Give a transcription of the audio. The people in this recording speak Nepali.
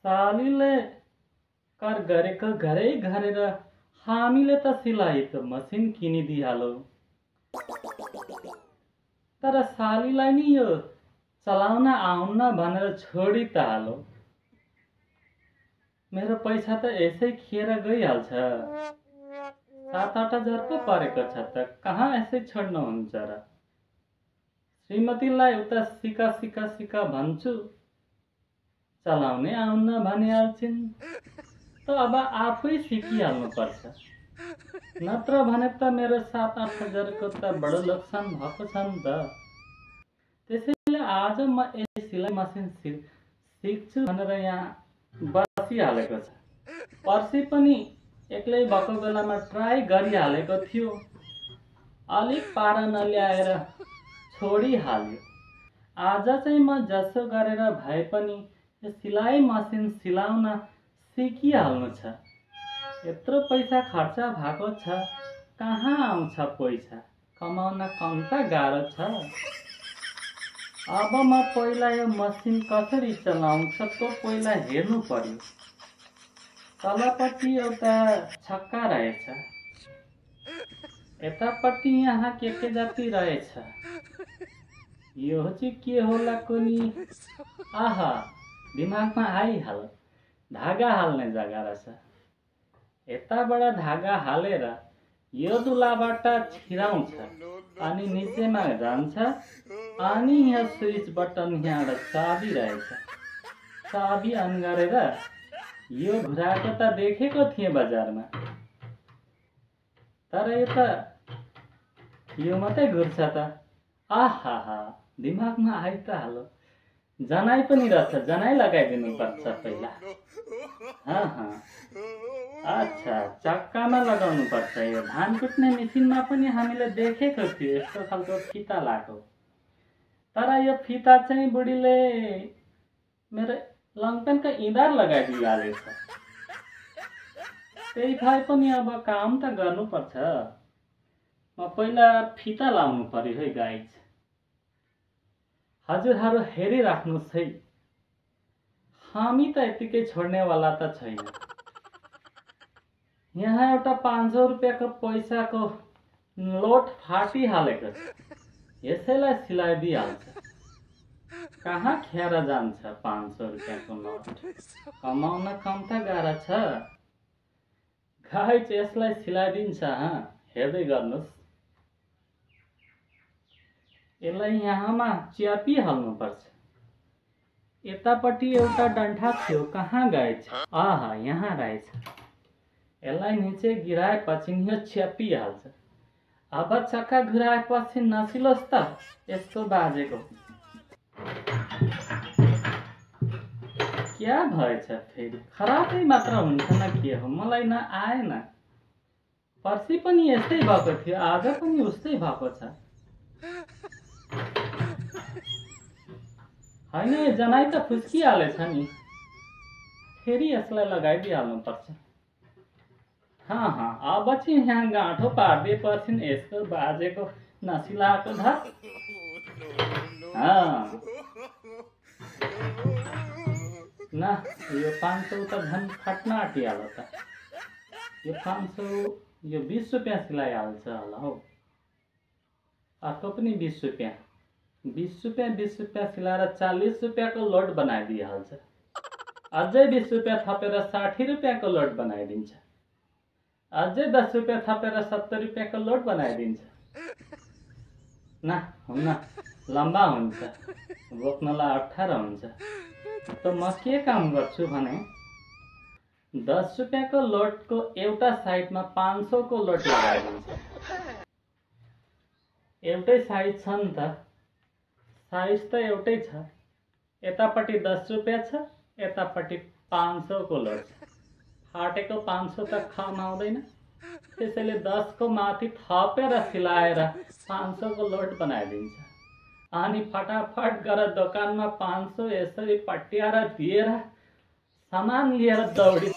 सालीले कर गरेको घरै गरेर हामीले त सिलाइको मसिन किनिदिइहालौ, तर सालीलाई नि यो चलाउन आउन्न भनेर छोडी त हालौ। मेरो पैसा त यसै खिएर गइहाल्छ। 7-8 हजार पो परेको छ त कहाँ यसै छोड्नुहुन्छ र? श्रीमतीलाई उता सिका सिका सिका भन्छु, चलाउनै आउन्न भनिहाल्छिन्। त अब आफै सिकिहाल्नु पर्छ, नत्र भने त मेरो 7-8 हजारको त बडो नोक्सान भएको छ नि त। त्यसैले आज म यही सिलाइ मसिन सिक्छु भनेर यहाँ बसिहालेको छ। पर्सि पनि एक्लै भएको बेलामा ट्राई गरिहालेको थियो, अलिक पारा नल्याएर छोडिहाल्यो। आज चाहिँ म जसो गरेर भए पनि यो सिलाइ मसिन सिलाउन सिकिहाल्नु छ। यत्रो पैसा खर्च भएको छ, कहाँ आउँछ पैसा? कमाउन कम त गाह्रो छ। अब म पहिला यो मसिन कसरी चलाउँछ त पहिला हेर्नु पर्यो। तलपट्टि एउटा छक्का रहेछ, यतापट्टि यहाँ के जाति रहेछ। यो चाहिँ के होला कुनी? आहा, दिमागमा आइहाल्यो, धागा हाल्ने जग्गा रहेछ। यताबाट धागा हालेर यो दुलाबाट छिराउँछ अनि निचेमा जान्छ। अनि यहाँ स्विच बटन यहाँ एउटा चाबी रहेछ, चाबी अन गरेर यो घुराएको त देखेको थिएँ बजारमा, तर यो त यो मात्रै घुर्छ त। आहा, दिमागमा आइ त हाल्यो। जनाई पनि रहेछ, जनाई लगाइदिनु पर्छ पहिला। अच्छा, चक्कामा लगाउनु पर्छ। यो धान कुट्ने मेसिनमा पनि हामीले देखेको थियो यस्तो खालको फिता लगाएको, तर यो फिता चाहिँ बुढीले मेरो लङपेनको इँदार लगाइदिइहालेछ। त्यही भए पनि अब काम त गर्नुपर्छ। म पहिला फिता लाउनु पर्यो है गाइज। हजुरहरू हेरिराख्नुहोस् है, हामी त यतिकै छोड्नेवाला त छैन। यहाँ एउटा 500 रुपियाँको पैसाको नोट फाटिहालेको छ, यसैलाई सिलाइदिइहाल्छ। कहाँ खेर जान्छ 500 रुपियाँको नोट? कमाउन कम त गाह्रो छ। गाइज यसलाई सिलाइदिन्छ, हेर्दै गर्नुहोस्। यसलाई यहाँमा च्यापिहाल्नुपर्छ। यतापट्टि एउटा डन्ठा थियो, कहाँ गएछ? आहा, यहाँ रहेछ। यसलाई निचे गिराएपछि यो च्यापिहाल्छ। अब चक्का घुराएपछि नसिलोस् त यस्तो बाजेको। क्या भएछ फेरि? खराबै मात्र हुन्छ न के हो? मलाई न आएन। पर्सि पनि यस्तै भएको थियो, आज पनि उस्तै भएको छ। होइन, जनाई त फुस्किहालेछ नि, फेरि यसलाई लगाइदिइहाल्नु पर्छ। अब चाहिँ यहाँ गाँठो पारिदिएपछि यसको बाजेको नसिलाएको धत। न, यो 500 त झन् फट्न आँटिहाल्यो त। यो 500, यो 20 रुपियाँ सिलाइहाल्छ होला हौ। अर्को पनि 20 रुपियाँ, 20 रुपियाँ सिलाएर 40 रुपियाँको लोड बनाइदिइहाल्छ। अझै 20 रुपियाँ थपेर 60 रुपियाँको लोड बनाइदिन्छ। अझै 10 रुपियाँ थपेर 70 रुपियाँको लोड बनाइदिन्छ। न, हुन्न, लम्बा हुन्छ, बोक्नलाई अप्ठ्यारो हुन्छ। त म के काम गर्छु भने 10 रुपियाँको लोडको एउटा साइडमा 500 को लोड लगाइदिन्छ। एउटै साइज छ नि त, साइज त एउटै छ। यतापट्टि 10 रुपियाँ छ, यतापट्टि 500 को लोड छ। फाटेको 500 त खमाउँदैन, त्यसैले 10 को माथि थपेर सिलाएर 500 को लोड बनाइदिन्छ। अनि फटाफट गरेर दोकानमा 500 यसरी पट्याएर दिएर सामान लिएर दौडी